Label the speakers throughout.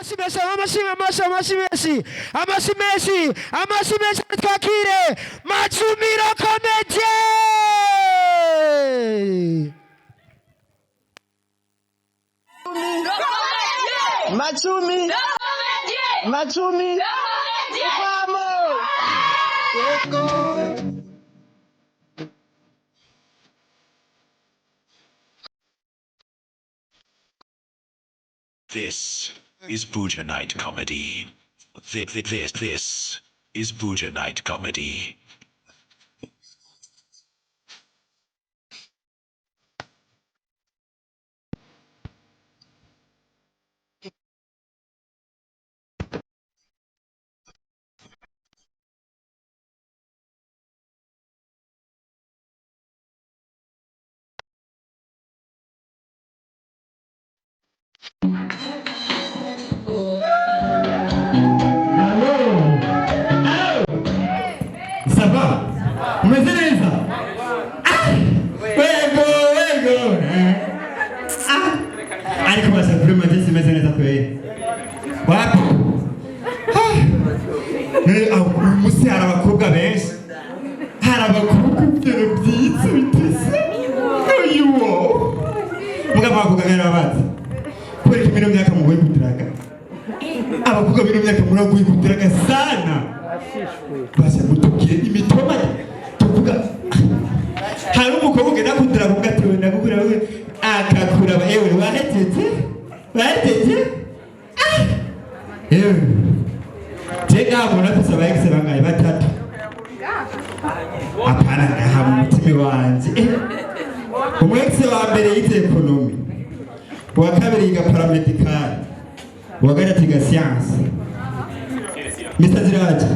Speaker 1: Amashyi menshi, amashyi, amashyi, amashyi menshi, amashyi menshi, amashyi menshi. Twakire Macumiro Comedy.
Speaker 2: Macumi. Macumi. Vamos! Yego.
Speaker 3: This is Buja Night Comedy. This is Buja Night Comedy.
Speaker 4: Ça va? Umeze neza? Ah! Wego, wego! Eh. Ah! Ariko basa vraiment je simeze neza kweli. Wapi? Ah! None aho uyu munsi hari abakobwa benshi. Hari abakobwa ibyo byiza bitese. Uyu wo. Mugabo abakobwa ngara bazi. Kubera ko imino myaka mugoye kudiraga. Abakobwa bino myaka muragoye kudiraga sana. Basa mutubwire imitoma tuvuga. Hari umukobwa ugenda kudura kuvuga ati wenda gukura we akakuraba, ewe wahejeje, wahejeje. Ah! Ewe je ngabona afise aba ex bangaye? Batatu. Apana, ngaha mu mutima wanje. Umu ex wa mbere yize économie, uwa kabiri yiga paramédical, uwa gatatu yiga science. Mr. Ziraje.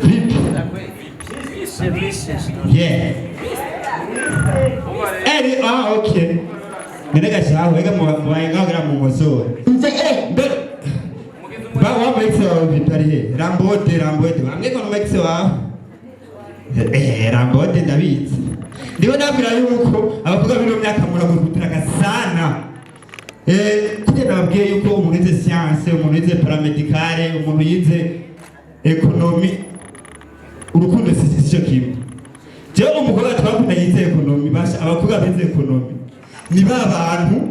Speaker 4: Vipi? Yeah. Eri, ah, okay. Nene gashaho, ega mubaye ngaho kugira mu nkosore. Nze mbere ba wa mu ex wawe vipi ari he? Rambode, Rambode. Bamwe ko mu ex wawe. Rambode ndabizi. Ndiho ndabwira yuko abakobwa b'ino myaka muragurutiraga sana. Kugira nababwiye yuko umuntu yize science, umuntu yize paramédicale, umuntu yize économie, urukundo si cyo kimwe. Jewe umukobwa twakunda yize économie, basha abakobwa bize économie ni ba bantu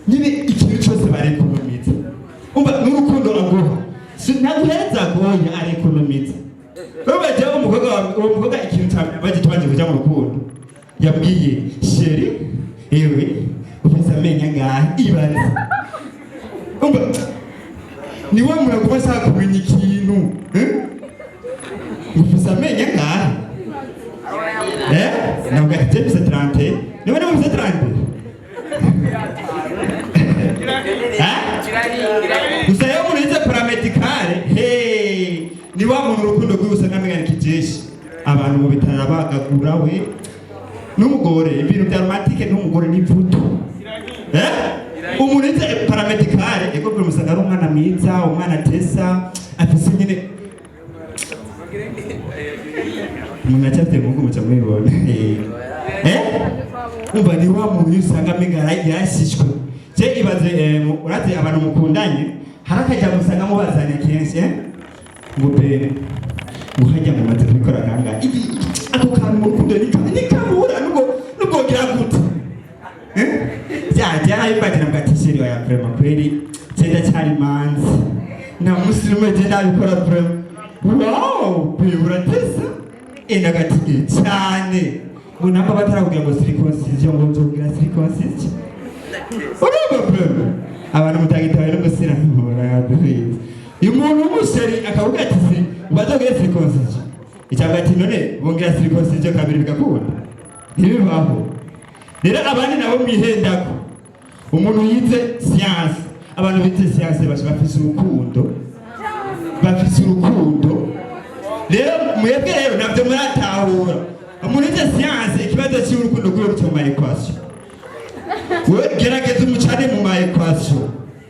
Speaker 4: nyine ikintu cyose barekonomiza. Umva n'urukundo aguha ntaguhereza agoye, arekonomiza. Urumva jewe umukobwa uwo mukobwa ikintu cya mbere baje tubanje kuja mu rukundo yabwiye: "Chéri, ewe ufise amenyo angahe?" Ibaze. Umva ni wa muntu aguma ashaka kumenya ikintu, eh? Ufise amenyo angahe? Ntabwo ati mfise 30. Niba mfise 30. Eh? Gusa iyo umuntu yize paramédicale, hey, ni wa muntu urukundo rwiwe usanga amenga ni kijeshi. Abantu mu bitaro bagagura we n'umugore, ibintu bya romantique n'umugore n'ivuto. Eh? Umuntu yize paramédicale, ego buri musanga ari umwana mwiza, umwana atesa, afise nyine umuntu acyafite mugu muca mubibona. Eh? Umva ni wa muntu usanga amenga yarashishwe. Je ibaze urazi abantu mukundanye hari akajya musanga mubazanya kenshi, eh? Ngo be ngo hajya mumaze kubikora kangahe? Ako kantu mu rukundo nikamura nubwo gira gute? Eh? Byarabimbagira ngo ati: "Chéri oya, vraiment kweli je ndacyari manzi, nta musi n'umwe je ndabikora vraiment." "Wow, be uratesa." Nagati cyane ngo namba batarakubwira ngo circoncision, ngo nzobwira circoncision. Urumva vraiment abantu mutagitawe no gusiramura duhize. Uyu muntu w'umuchéri akavuga ati si bazogere circoncision, icyangwa ati none bongera circoncision kabiri bigakunda, ntibibaho. Rero abandi nabo mwihendako umuntu yize science, abantu bize science basha bafise urukundo, bafise urukundo. Rero mwebwe rero nabyo muratahura. Umuntu yize science, ikibazo cy'urukundo rwiwe ruca mu ma équation. We gerageza umucane mu ma équation,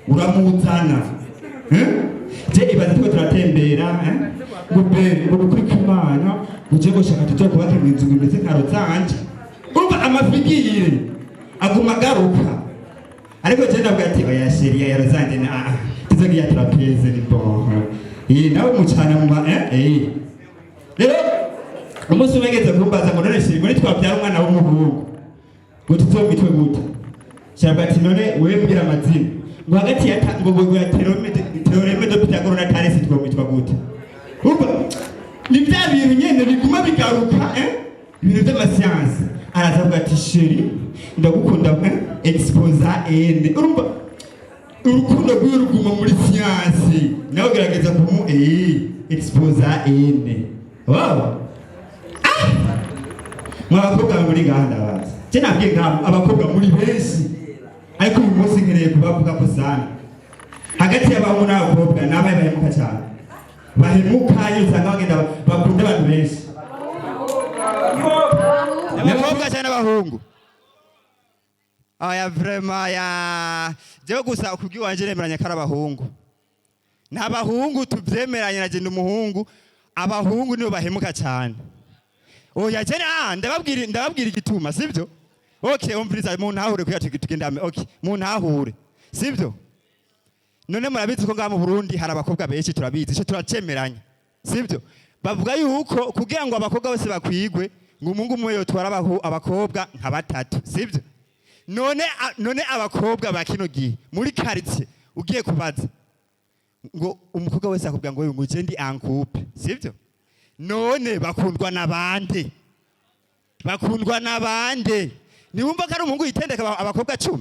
Speaker 4: uramuzana. Eh? Je ibaze turiko turatembera, eh? Ngo be ngo nukuri kw'Imana uje gushaka tujya kubaka inzu imeze nka rozanje. Urumva amafigire aguma agaruka. Ariko je ndavuga ati oya chérie, ya rozanje na ah tuzogira trapèze, ni bon. Nawe mucana mu ma Rero umunsi umwe ngeze kumbaza ngo none chérie, ngo nitwabyara umwana w'umuhungu ngo tuzomwitwe gute? Shabwa ati none wewe mbwira amazina, ngo hagati ya ngo ya théorème de Pythagore na Thalès twomwitwa gute? Urumva ni bya bintu nyene biguma bigaruka, ibintu by'amasiyansi. Araza avuga ati chérie, ndagukunda, exposant n. Urumva urukundo rwiwe ruguma muri siyansi, nawe gerageza kumu exposant n. Wow, mwa bakobwa muri ngaha, ndabaza. Je nabwiye ngaha abakobwa muri benshi, ariko uyu munsi nkeneye kubavuga ko sana hagati y'abahungu n'abakobwa nabaye bahemuka cyane, bahemuka iyo usanga bagenda bakunda abantu benshi.
Speaker 1: Abakobwa cyane n'abahungu? Aya vraiment ya jewe gusa kubwiwanje nemeranya ko ari abahungu. Ni abahungu, tuvyemeranye na jenda umuhungu, abahungu nibo bahemuka cyane. Oya jene, ah, ndababwira igituma, sibyo? Okay, umviriza, mu ntahure kuya tugenda. Okay, mu ntahure, sibyo? None murabizi ko ngaha mu Burundi hari abakobwa benshi, turabizi ico, turacemeranya, sibyo? Bavuga yuko kugira ngo abakobwa bose bakwigwe, ngo umuhungu umwe yotwara abakobwa nka batatu, sibyo? None abakobwa ba kino gihe muri quartier ugiye kubaza ngo umukobwa wese akubwira ngo je ndi en couple, sibyo? None bakundwa n'abande? Bakundwa n'abande? Niwumva ko ari umuhungu yitendeka abakobwa 10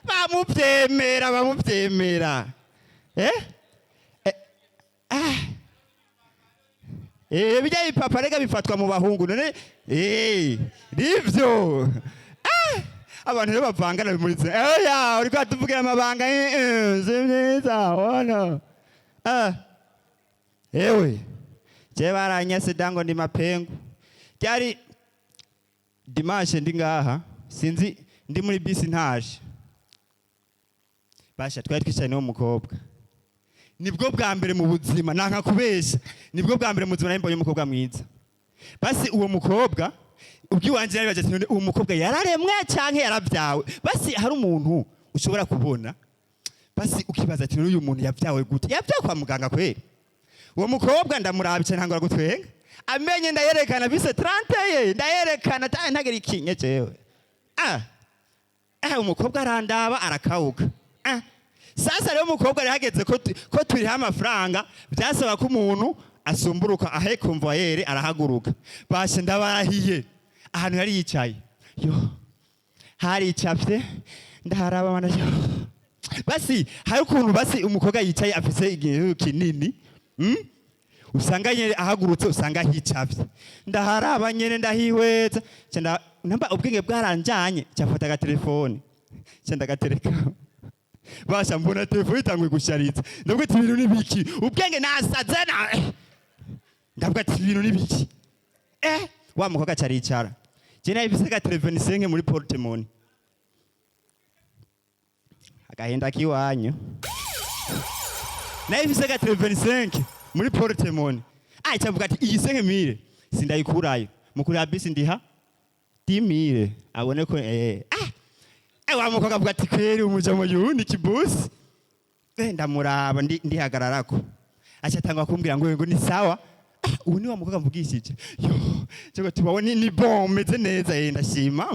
Speaker 1: bamuvyemera, bamuvyemera, eh? Ah. Bijya bipapa rega bifatwa mu bahungu. None nivyo? Ah, abantu rero bavangana muri ze. Oya, uriko atuvugira amabanga, si vyiza ono. Ah, ewe je baranyase dango ndi mapengu. Ryari dimanche ndi ngaha, sinzi, ndi muri bisi ntaje. Basha twari twicaye n'uwo mukobwa. Nibwo bwa mbere mu buzima, nanka kubesha, nibwo bwa mbere mu buzima nari mbonye umukobwa mwiza. Basi uwo mukobwa ubwiwanje naribaje ati none uwo mukobwa yararemwe canke yaravyawe? Basi hari umuntu ushobora kubona, basi ukibaza ati none uyu muntu yavyawe gute? Yavyawe kwa muganga kweri? Uwo mukobwa ndamuraba cyane, ntangura gutwenga, amenye ndayerekana bise 30 ye, ndayerekana ta ntagera ikinye jewe. Ah, umukobwa arandaba, arakawuka. Ah, sasa rero umukobwa yari hageze ko turiha amafaranga, byasaba ko umuntu asumburuka ahe convoyeur arahaguruka. Bashe ndabarahiye, ahantu yari yicaye yo haricafye, ndaharaba mana yo. Basi hari ukuntu basi umukobwa yicaye afise igihe kinini, Usanga nyene ahagurutse usanga hicafye. Ndaharaba nyene, ndahihweza. Nca namba ubwenge bwaranjanye, cyafata agatelefone, nca ndagatereka. Basha mbona telefone itanguye gushariza, ndavuga ati ibintu nibiki? Ubwenge nasaze na ndavuga ati ibintu nibiki? Wa mukobwa acaricara, je nahise ga telefone senke muri porte-monnaie, agahinda kiwanyu. Nahise ga telefone senke muri porte-monnaie. Ah, cyavuga ati iyi 5000 sindayikurayo, mukuru ya bisi ndiha 10 000 abone ko ah wa mukobwa avuga ati kweri umujamo yundi kibusi. Ndamuraba ndihagararako, aca atangwa kumbwira ngo ni sawa. Ah, ubu ni wa mukobwa mvugishije yo cyo tubaho ni bon, meze neza, ndashima,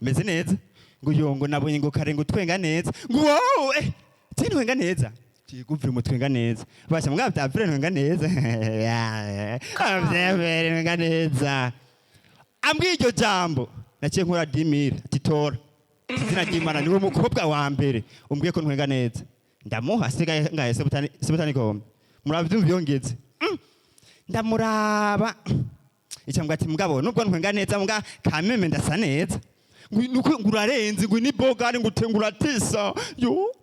Speaker 1: meze neza. Ngo yo ngo nabonye ngo kare ngo twenga neza, ngo wow, je ntwenga neza, tiguvira umutwenga neza. Basha mbwa bya vure ntwenga neza, vyevere ntwenga neza. Ambwiye iryo jambo, naciye nkora 10 000, ati tora, izina ry'Imana niwe mukobwa wa mbere umbwiye ko ntwenga neza. Ndamuha, asigaye ngaye sebutani sebutani gombe muravyumva yongeze. Ndamuraba icambwa ati mugabo nubwo ntwenga neza, mbwa kameme ndasa neza. Ngo nuko ngo urarenze, ngo ni bogari, ngo utengura tisa yo.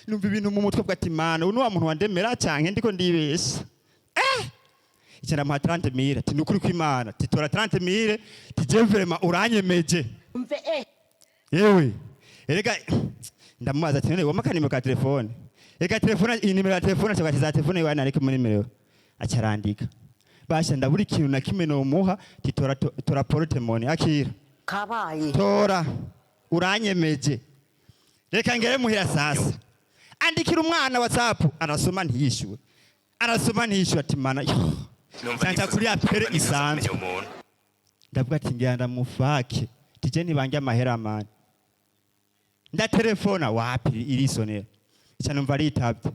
Speaker 1: Numva ibintu mu mutwe bwa ati mana, uyu ni wa muntu wandemera canke ndiko ndibesha? Icyo ndamuha 30 mille, ati nukuri kw'Imana, ati tora 30 mille, ati je vraiment uranyemeje. Yewe erega ndamubaza ati none wampa akanimero ka telefone? Reka telefone, iyi nimero ya telefone, aca ati za telefone iwawe nariko muri nimero, aca arandika. Basha ndabura ikintu na kimwe nomuha, ati tora, tora porte-monnaie, akira.
Speaker 2: Kabaye.
Speaker 1: Tora uranyemeje, reka ngere muhira. Sasa andikira umwana WhatsApp, arasoma ntiyishyuwe, arasoma ntiyishyuwe. Ati mana yo, canca kuri appel isanzwe. Ndavuga ati ngira ndamufake tije ntibange amahera mani. Ndatelefona, wapi, irisonera. Ica numva aritavye: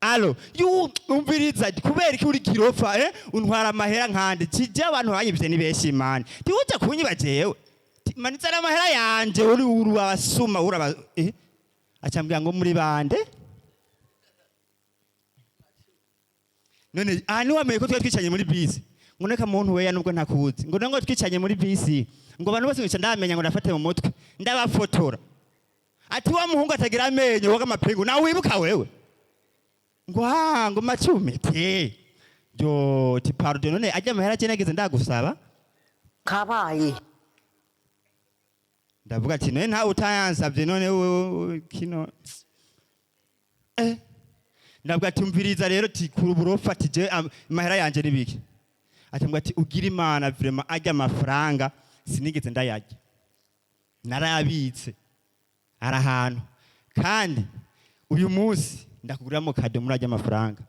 Speaker 1: "Allô, yu umviriza, kubera iki uri kirofa untwara amahera nkande kije? Abantu banyivye ni benshi mani, tiuja kunyiba jewe. Mani zana amahera yanje, uri uri abasuma uraba." Acambwira ngo muri bande none? Aha niwamenye ko twari twicanye muri bisi? Ngo neka muntu weya, nubwo ntakuzi, ngo nango twicanye muri bisi, ngo abantu bose ngica ndamenya, ngo ndafate mu mutwe ndabafotora. Ati wa muhungu atagira amenyo woga amapingu nawe wibuka wewe? Ngo ah, ngo macumi te yo ti pardon, none ajya amahera je nageze ndagusaba?
Speaker 2: Kabaye.
Speaker 1: Ndavuga ati none ntawe utayansabye, none wewe kino. Ndavuga ati umviriza rero, ti kuri uburofa, ati je amahera yanje nibiki? Ati mbwa ati ugira imana vraiment, ajya amafaranga sinigeze ndayarya, narayabitse ari ahantu, kandi uyu munsi ndakuguramo cadeau muri ajya amafaranga.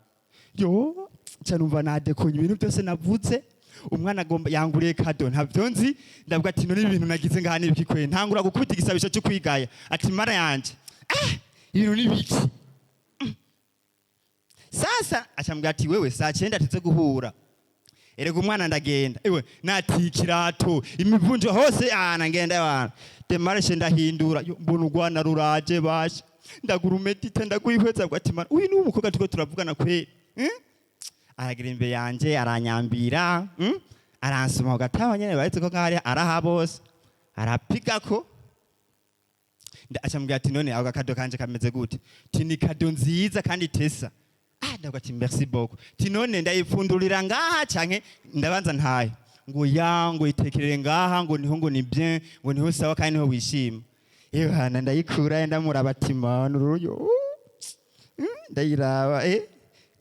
Speaker 1: Yo nca numva nadekonye ibintu byose navuze. Umwana agomba yanguriye cadeau, ntabyo nzi. Ndavuga ati none ibintu nagize ngaha nibiki kwe? Ntangura gukubita igisabisho cyo kwigaya, ati mara yanje, ah, ibintu nibiki? Sasa acambwira ati wewe saa 9 tuze guhura. Erega umwana ndagenda ewe natiye ikirato imivunjo hose ana ngenda bana démarche ndahindura. Yo, mbona urwana ruraje basha, ndagura umedite, ndagwihweza avuga ati mana, uyu ni umukobwa turiko turavugana kweli, eh? Aragira imbere yanje aranyambira, Aransoma ku gatama nyene bahetse ko nk'ahari araha bose arapigako. Acambwira ati none ako gakado kanje kameze gute? Ti ni cadeau nziza kandi tesa. Ah, ndavuga ati merci beaucoup. Ti none ndayipfundurira ngaha canke ndabanza ntaye? Ngo ya, ngo itekerere ngaha, ngo niho, ngo ni bien, ngo niho sawa kandi niho wishima. Ehana ndayikura, ndamuraba ati mana uruyo. Ndayiraba,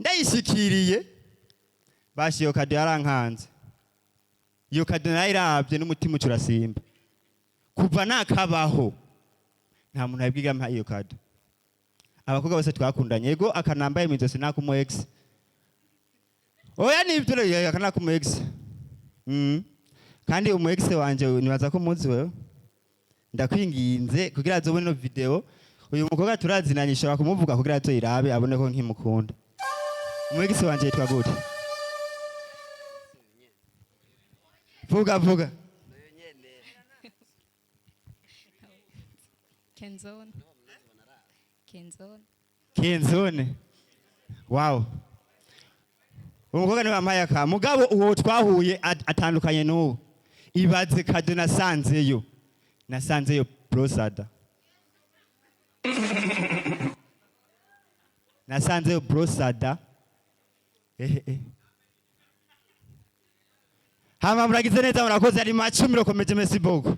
Speaker 1: ndayishikiriye bashi. Iyo cadeau yarankanze, iyo cadeau nayiravye n'umutima uca urasimba. Kuva nakabaho nta muntu yabwiga mpa iyo cadeau. Abakobwa bose twakundanye, yego akanambaye mw'izosi nakumu ex. Oya, nivyo rero, aka nakumu ex. Kandi umu ex wanje nibaza ko muzi wewe. Ndakwinginze kugira azobone ino video, uyu mukobwa turazinanye, ishobora kumuvuga kugira azoyirabe abone ko nkimukunda. Umu ex wanje yitwa gute? Vuga, vuga.
Speaker 5: Kenzone. Kenzone.
Speaker 1: Kenzone. Wow. Umukobwa niwe wampaye aka mugabo uwo twahuye atandukanye n'uwo. Ibaze cadeau nasanzeyo. Nasanzeyo brosse à dents. Nasanzeyo brosse à dents. Eh eh. Hama muragize neza, murakoze, ari macumi rokomeje, merci beaucoup.